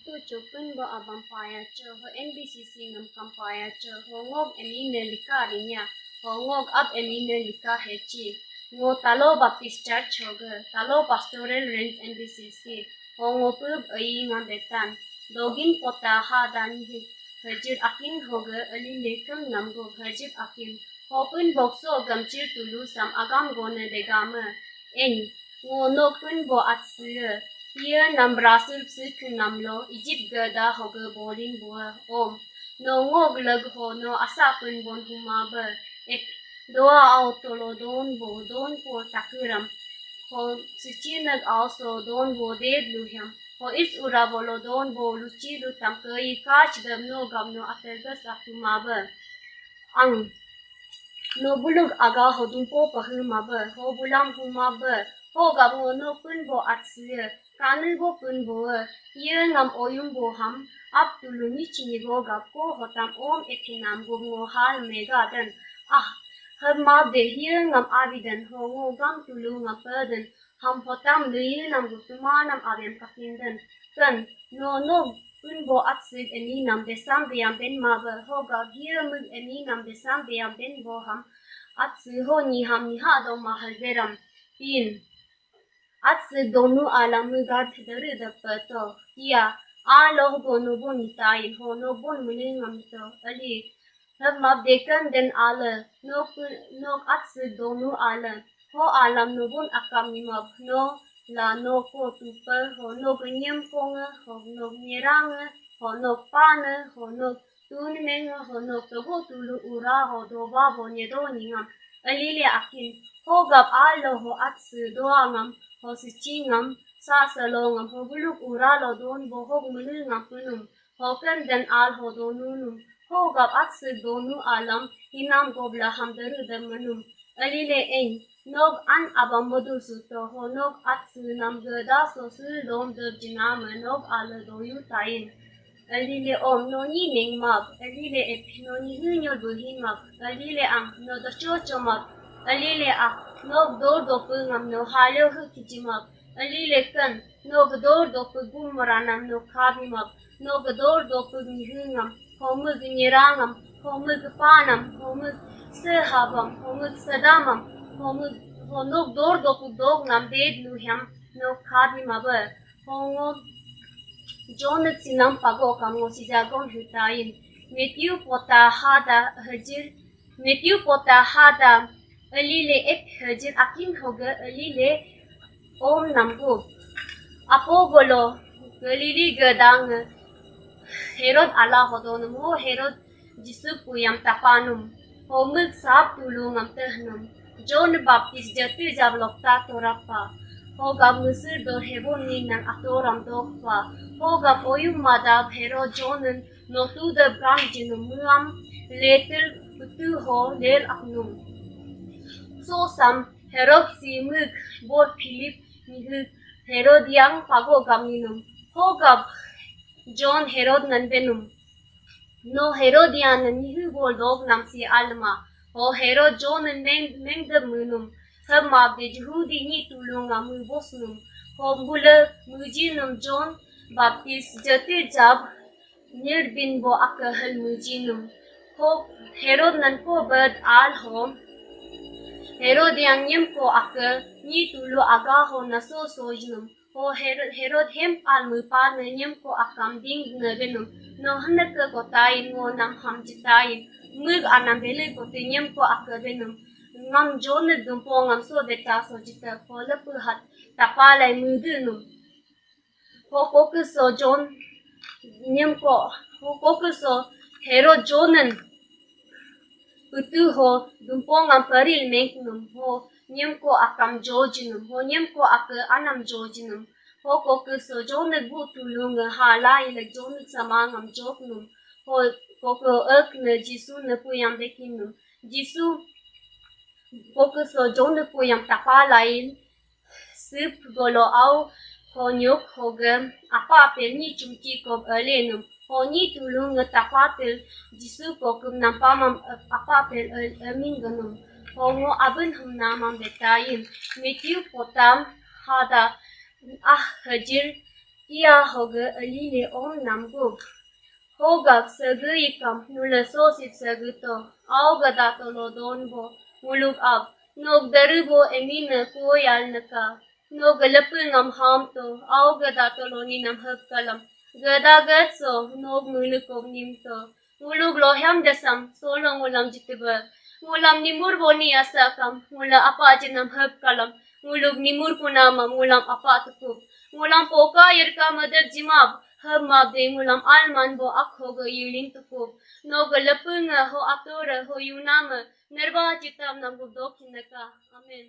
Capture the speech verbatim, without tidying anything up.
Tu chopin bo abam paya cho, ho N B C C ngam kam paya cho, ho ngok eni ne lika rinya, ho ngok ab eni ne lika hechi. Ngo Talo Baptist Church hoge, Talo Pastoral Range N B C C, ho ngo pub ayi ngam betan. Dogin pota ha dan hi, hajir akin hoge ali lekam namgo hajir akin. Ho pun bokso gamchir tulu sam agam gone degame. En, ngo no pun bo atse. Hiya nam Brazil sik nam lo Egypt gada hoge bolin bua om. No ngog lag ho no asa pun bon huma ba. Ek, doa au tolo don bo don po takiram. Ho sichinak also don bo ded luhyam. Ho is ura bolo don bo luchi lu tamkai kach dam no gam no atergas atuma ba. Ang. No buluk aga ho dumpo pahu ma ba. Ho bulam huma ba. Ho gam ho no pun bo atse. Kanu bo pun bo. Ye ngam oyum bo ham. Ap tulu ni chini bo gap ko hotam om etinam gum ngo hal mega dan. Ah. Hab ma de ye ngam abidan ho ngo gam tulu ngam padan. Ham hotam lui nam gu tumanam abem kapinden. Ken, no no pun bo atsik eni nam besam beyam ben mabe, ho ga gia mug eni nam besam beyam ben bo ham atsi ho ni ham ni ha do mahal beram. Pin. Atsi donu alam mugar thidari da pato. Tia, a loh go no bon nitain ho no bon mene ngam to. Ali, Hab map dekan den ale, nok, nok atse donu ale. Ho alam nubun akam nimap, no la no ko tupe, ho nok nyem konge, ho nok nyerange, ho nok pane, ho nok tunmenge, ho nok togo tulu ura, ho doba bo nyedo ningam. Alile akin, ho gap alo ho atse doangam, ho sichingam, sa salongam, ho buluk ura lo don bo hok mulu ngam punum. Hokan dan al ho donu num. Ho gap atsik donu alam hinam gobla ham daru da manum. Alile eng. Nog an abam modul suto ho nog atsu nam gada so sul dom dab jinama nog ala doyu tain. Alile om noni meng map. Alile ep noni hunyol buhin map. Alile ang no docho cho map. Alile a nog dor dopu ngam no halio hu kiji map. Alile kan nog dor dopu gum maranam no kabi map. Nog dor dopug nihingam, homug nyerangam, homug panam, homug sehabam, homug sedamam, homug honok dor dopug dog nam ded luhyam nok khadi mabe. Hongo John sinam pago kam ngo sijagon hutain. Matthew pota hada hajir Matthew pota hada alile ek hajir akin hoga alile om nambu. Apo golo Galili gadang Herod ala hodonum ho Herod Jisu puyam tapanum. Homik sap tulungam tehnum. John Baptist jati jab lokta torapa. Hogam Misir dor hebon ni nang atoram dokpa. Hogam oyum madab Herod John notu dab gam jinum muam letil putu ho lel apnum. So sam Herod si mik bor Philip nihik Herodian pago gam ninum. Hogab John Herod nan benum. No Herodian nihu bol dog nam si alma. Ho Herod John meng meng de munum. Hab mab de Jehudi ni tulung amu bosnum. Ho bule mujinum John Baptist jati jab nir bin bo aka hal mujinum. Ho Herod nan ko bad al ho Herodian nyem ko aka ni tulu aga ho naso sojnum. Ho Herod, Herod hem al mupa ne nyem ko akam ding ne benum. No hnek ko tain ngo nam ham jitain. Mug anam bele ko te nyem ko aka benum. Ngam John ne dumpo ngam so beta so jita ko lepu hat tapalai mudunum. Ho koku so John nyem ko, ho koku so Herod John nan Utu ho dumpong am paril mengknum ho nyem ko akam jojinum ho nyem ko ake anam jojinum. Ho ko ke so jone gu tulung ha lai le jone samang am joknum. Ho ko ke ek ne Jisu ne puyam bekinum. Jisu ko ke so jone puyam tapa lain Sip golo au ho nyuk hoge apa apel ni chumki kok elenum. Ho ni tulung nge tapa apel Jisu kokum nampamam apa apel el emin genum. Ho ngo abin hum namam betain. Matthew potam hada ah hajir Iya hoge alile om namguk. Hogak sege ikam nule sosip sege to. Au gada tolo don bo. Nguluk ab. Nok daru bo emine koyal neka. Nok lepe ngam ham to. Au gada tolo ninam hep kalam. Gada gat so nok mulukok nim to. Nguluk lohyam desam solo ngulam jitebe. Ngulam nimur boni asa kam ngula apa jenam hep kalam. Nguluk nimur kunama ngulam apa tukup. Ngulam poka yerka medek jimab. Hep mabde ngulam alman bo akho ge yulin tukup. Noge lepenge ho atore ho yuname nerba jitam nam gubdok hineka. Amen.